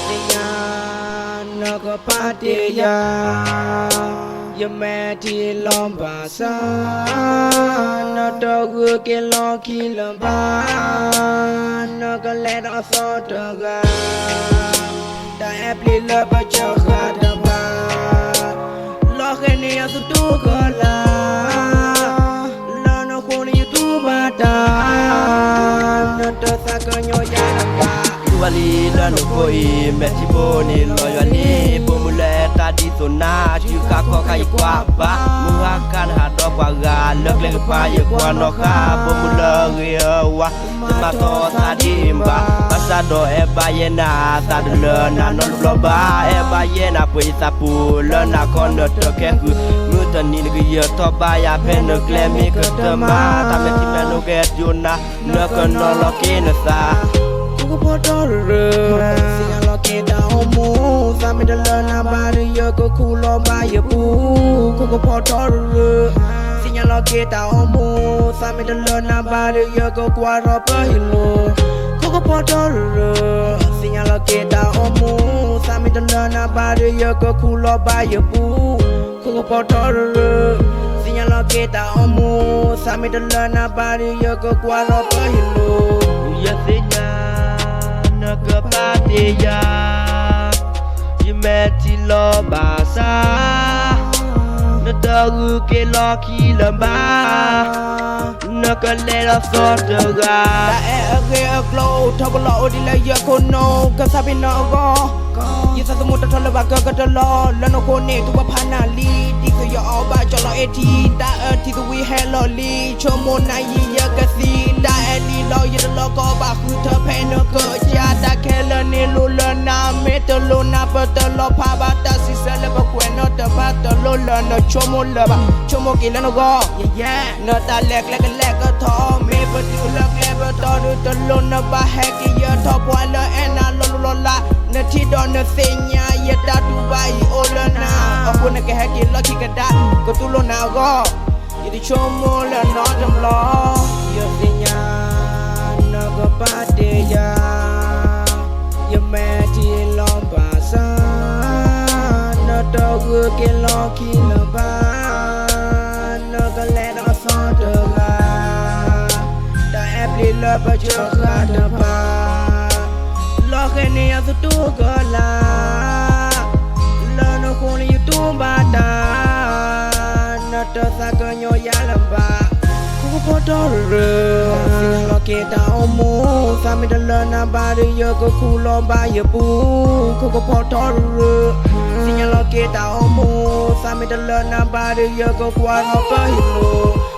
သ့ၣ်ညါ နကပာ်တ့ၢ်ယၤ, ယမဲာ်ထံလီၤဘၣ်ဆၣ်, နတဂုာ်က့ၤလီၢ်ခံလၢၤဘၣ်, နကလဲၤဒီးအသီတဂၤ, တၢ်အဲၣ်ပျံၤလၢပစၢဃာ်တဘၣ်, လီၤဃဲၤန့ၢ်ယၤသတူၢ်ကလာ် လၢနဃိန့ၣ်ယတူၢ်ဘၣ်တၢ်, နတသးကညီၤယၤတဘၣ်. တူၢ်ဘၣ်လံလၢနဃိအံၤ မဲာ်ထံဖိန့ၣ်လီၤယွၤလံ, ပိာ်မုၣ်လၢတၢ်ဒ်သိးနၤ စုခါခီခါယကွၢ်ဘၣ်, မုၢ်ဟါခါနဟးဒီးပှၤဂၤ လၢကျဲကပၤယကွၢ်နီၢ်ဃါ, ပိာ်မုၣ်လၢအဂ့ၤအဝါ တမၤသီသးဒ်အံၤဘၣ်, ဘၣ်ဆၣ်ဒီးအဲၣ်ဘၣ်ယဲနၤ သးတလၢနၤနီတဘျီဘၣ်, အဲၣ်ဘၣ်ယဲနၤပှဲၤယသးပူၤလၢနၤခီနတၢ်ခဲဃုာ်, မုၢ်တနံၤနကယၢၤထီၣ်ဘၣ်ယၤ ဖဲနကျဲမ့ၢ်ကတၢၢ်မး, တၢ်မဲာ်ထံမဲာ်နိကဟဲတုၤနၤ နကနီၤလီၤက့ၤနသး ခိၣ်ကပီၤထီတရၢ, သ့ၣ်ညါလီၤက့ၤတၢ်အိၣ်မူ, သးမ့ၢ်တလၢနၤဘၣ်ဒီး ယကခူၣ်လီၤဘၣ်ယပူၤ, ခိၣ်ကပီၤထီတရၢ, သ့ၣ်ညါလီၤက့ၤတၢ်အိၣ်မူ, သးမ့ၢ်တလၢနၤဘၣ်ဒီး ယကကွၢ်ထီၣ်ပဟံၣ်လိၤ, ခိၣ်ကပီၤထီတရၢ, သ့ၣ်ညါလီၤက့ၤတၢ်အိၣ်မူ, သးမ့ၢ်တလၢနၤဘၣ်ဒီး ယကခူၣ်လီၤဘၣ်ယပူၤ ခိၣ်ကပီၤထီတရၢ, သ့ၣ်ညါလီၤက့ၤတၢ်အိၣ်မူ, သးမ့ၢ်တလၢနၤဘၣ်ဒီး ယကကွၢ်ထီၣ်ပဟံၣ်လိၤ, ယသ့ၣ်ညါ နကပာ်တ့ၢ်ယၤ, ယမဲာ်ထံလီၤဘၣ်ဆၣ်, နတဂုာ်က့ၤလီၢ်ခံလၢၤဘၣ်, နကလဲၤဒီးသီတဂၤ, တၢ်အဲၣ်အဂ့ၢ်အကျိၤအိၣ်ထီၣ်ကလီၤအိၣ်ဒ်လၢယခိၣ်နူာ် ကစၢ်ဖံးနၤအဂီၢ် ယသးသမူတထီၣ်လၢၤဘၣ်ကကတၢၢ်လီၤ, လၢနဃိန့ၣ် တူၢ်ဘၣ်ဖးနၤလံ, ဒ်သိးယအီၣ်ဘၣ်ကၠီလီၤအ့ထံ, တၢ်အၢထံသဝံၤဟဲလီၤလံ, ဆိကမိၣ်နၤယံၤယကသံ, တၢ်အဲၣ်လံလီၤ ယတလီၤကီဘၣ်ဃုထၢဖဲနကအစၢ်, တၢ်ခဲလၢာ်န့ၣ်လိၤလၢနၤ, မ့ၢ်တလိၤနၤ ပတလီၤဖးဘၣ်, တၢ်စံးဆၢလၢပကွဲးနီၣ်တဖၣ်တလိၤလၢနဆိကမိၣ်လၢၤဘၣ်, ဆိကမိၣ်က့ၤလၢနဂီၢ် နတၢ်လဲၤကျဲကလဲၤကထီ, မ့ၢ်ပတုၤလၢကျဲပတီၢ်ဒုးတလိၣ်နဘၣ်ဟဲက့ၤယထီၣ်ပှၤလၢအဲၣ်နၤလီၤလိၤလီၤလး, နထံၣ်ဒီးနသ့ၣ်ညါယတၢ်တူၢ်ဘၣ်အံၤအိၣ်လၢနၤ, အဃိနကဟဲက့ၤလီၢ်ခံကဒါ, ကတူၢ်လိာ်နၤအဂီၢ်, ယတဆိကမိၣ်လၢၤနီတဘျီ, ယသ့ၣ်ညါ နကပာ်တ့ၢ်ယၤ, ယမဲာ်ထံလီၤဘၣ်ဆၣ်, နတဂုာ်က့ၤလီၢ်ခံလၢၤဘၣ်, နကလဲၤဒီးသီတဂၤ, တၢ်အဲၣ်ပျံၤလၢပစၢဃာ်တဖၣ်, လီၤဃဲၤန့ၢ်ယၤသတူၢ်ကလာ်, လၢနဃိန့ၣ်ယတူၢ်ဘၣ်တၢ်, နတသးကညီၤယၤလၢၤဘၣ်, ခိၣ်ကပီၤထီတရၢ, သ့ၣ်ညါလီၤက့ၤတၢ်အိၣ်မူ, သးမ့ၢ်တလၢနၤဘၣ်ဒီး ယကခူၣ်လီၤဘၣ်ယပူၤ, ခိၣ်ကပီၤထီတရၢ, သ့ၣ်ညါလီၤက့ၤတၢ်အိၣ်မူ, သးမ့ၢ်တလၢနၤဘၣ်ဒီး ယကကွၢ်ထီၣ်ပဟံၣ်လိၤ